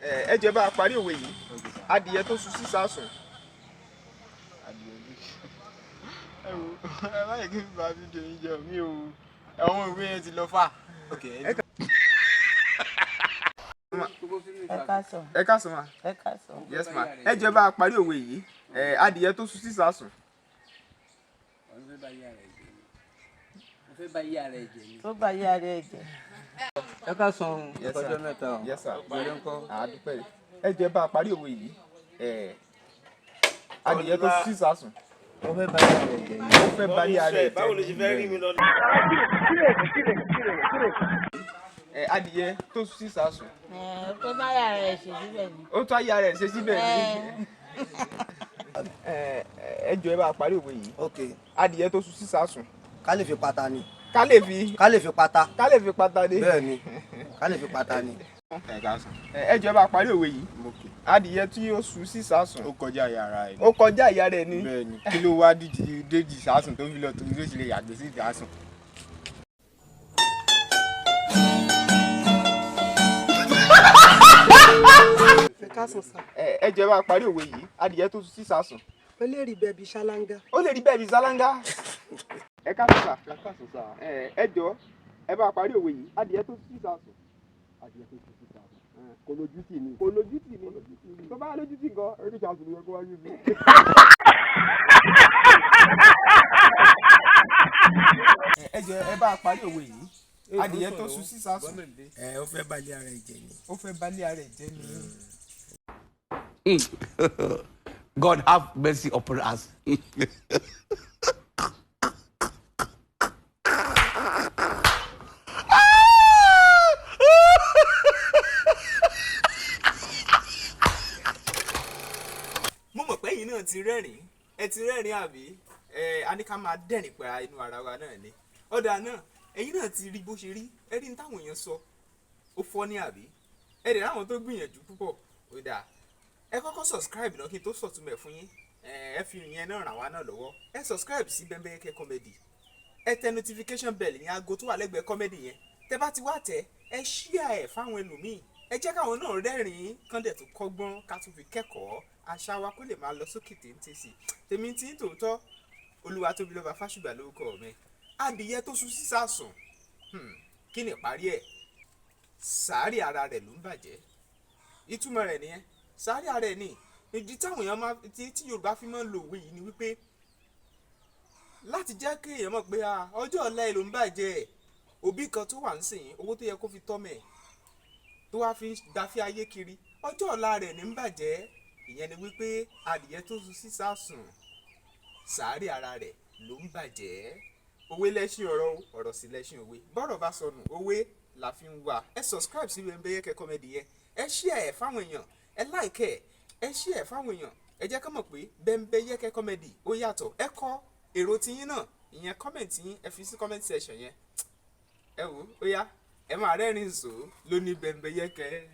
Ẹ jẹ́ bá a parí òwe yìí. Adìyẹ tó sun sísá sùn. Adìyẹ tó ẹ wo, ẹ má yẹ kí n bá fídíò yín jẹ mí o, àwọn ìwé yẹn ti lọ fà. Ẹ Ẹ káàsán. Ẹ káàsán ma. Ẹ káàsán. Yes ma. Ẹ jẹ́ bá a parí òwe yìí. Adìyẹ tó sun sísá sùn. Wọ́n fẹ́ bá yá rẹ̀ jẹ ni. Wọ́n fẹ́ bá yá rẹ̀ jẹ ni. Tó bá yá rẹ̀ jẹ. Ẹ ká san. Yes, sir. Ọjọ́ mẹ́ta o. Yes sir. Ìgbẹ́lẹ́ ńkọ́? Àdúpẹ́. Ẹ jẹ́ bá a parí òwe yìí. Adìyẹ tó sun sísá sùn. Wọ́n fẹ́ bá yá rẹ̀ jẹ ni. Ó fẹ́ balẹ̀ ara ẹ̀ jẹ́. Báwo ló ṣe fẹ́ rí mi lọ? Adìyẹ tó sun sísá sùn. Ẹ tó bá yá rẹ̀ ṣe síbẹ̀ ni. Ó tún ayé ara ẹ̀ ṣe síbẹ̀ ni. Ẹ jọ̀ọ́, ẹ bá a parí òwe yìí. Ok. Adìyẹ tó sun sísá sùn. Ká lè fi pata ni. Ká lè fi. Ká lè fi pata. Ká lè fi pata ni. Bẹ́ẹ̀ ni, ká lè fi pata ni. Ẹ káàsán. Ẹ jọ̀ọ́, ẹ bá a parí òwe yìí. Adìyẹ tí ó sun sísá sùn. Ó kọjá yàrá ẹ̀. Ó kọjá ìyá rẹ̀ ni. Bẹ́ẹ̀ ni, kí ló wá díjì déjì sásùn tó fi lọ tó ló sì lè yàgbé sí ìdásùn. Ẹ káàsán sà. Ẹ jọ̀ọ́, ẹ bá a parí òwe yìí. Adìyẹ tó sun sísá sùn. Ó lè rí bẹ́ẹ̀ bí ṣáláńgá. Ó lè rí bẹ́ẹ̀ bí sálángá. Ẹ káàsán sà. Ẹ jọ̀ọ́, ẹ bá a parí òwe yìí. Adìyẹ tó sun sísá sùn. Adìyẹ tó ti sísá sùn kò lójú tì ní. Kò lójú tì ní. Tó bá lójú tì nǹkan. Oríṣi àsùn ló yẹ kó wáyé mi. Ẹ jọ̀ọ́, ẹ bá a parí òwe yìí. Adìyẹ tó sun sísá sùn. Ẹ ó fẹ́ balẹ̀ ara ẹ̀ jẹ ni. Ó fẹ́ balẹ̀ ara ẹ̀ jẹ́ ni. God have mercy upon us. Mo mọ̀ pé ẹ̀yin náà ti rẹ́rìn-ín. Ẹ ti rẹ́rìn-ín àbí? Ẹ a ní ká máa dẹ́rìn pé inú ara wa náà ni. Ọ̀dà náà, ẹ̀yin náà ti rí bó ṣe rí. Ẹ rí ní táwọn èèyàn sọ, ó fọ́ ní àbí? Ẹ dẹ̀ ráwọn tó gbìyànjú púpọ̀. Ó dáa, ẹ kọ́kọ́ subscribe náà kí n tó sọ̀túnmẹ̀ fún yín. Ẹ fi ìyẹn náà ràn wá náà lọ́wọ́. Ẹ subscribe sí Bembeyeke Comedy. Ẹ tẹ notification bell yẹn, aago tó wà lẹ́gbẹ̀ẹ́ comedy yẹn. Tẹ bá ti wá tẹ, ẹ share ẹ fáwọn ẹlòmíì. Ẹ jẹ́ káwọn náà rẹ́rìn-ín, kán dẹ̀ tó kọ́gbọ́n, ká tún fi kẹ́kọ̀ọ́ àṣà wa kó lè máa lọ sókè téńté sí i. Tèmi tí ń tòótọ́, Olúwatóbilọ́ba Fásùgbà lórúkọ mi. Adìyẹ tó sun sísá sùn, kí ni ìparí ẹ̀? Sàárè ara rẹ̀ ló ń bàjẹ́. Ìtumọ̀ rẹ̀ nìyẹn. Sàárè ara ẹ̀ ní ìdí táwọn èèyàn máa tí Yorùbá fi máa ń lo òwe yìí ni wípé láti jẹ́ kí èèyàn mọ̀ pé ọjọ́ ọ̀la ẹ̀ ló ń bàjẹ́. Òbí kan tó wà ń sìn, owó tó yẹ kó fi tọ́mẹ̀ tó wá fi ń gbafẹ́ ayé kiri, ọjọ́ ọ̀la rẹ̀ ní ń bàjẹ́. Ìyẹn ni wípé adìyẹ tó sun sísá sùn, sàárè ara rẹ̀ ló ń bàjẹ́. Òwe lẹ́ṣin ọ̀rọ̀ o, ọ̀rọ̀ sì lẹ́ṣin òwe. Bọ́rọ̀ bá sọnù, òwe la fi ń wà. Ẹ subscribe sí Bembeyeke Comedy yẹn. Ẹ share ẹ̀ fáwọn èèyàn. Ẹ like ẹ̀. Ẹ share ẹ̀ fáwọn èèyàn. Ẹ jẹ́ ká mọ̀ pé Bembeyeke Comedy ó yàtọ̀. Ẹ kọ èrò tiyín náà, ìyẹn comment yín, ẹ fi sí comment section yẹn. Ẹ wò ó yá, ẹ máa rẹ́rìn-ín sò lóní Bembeyeke.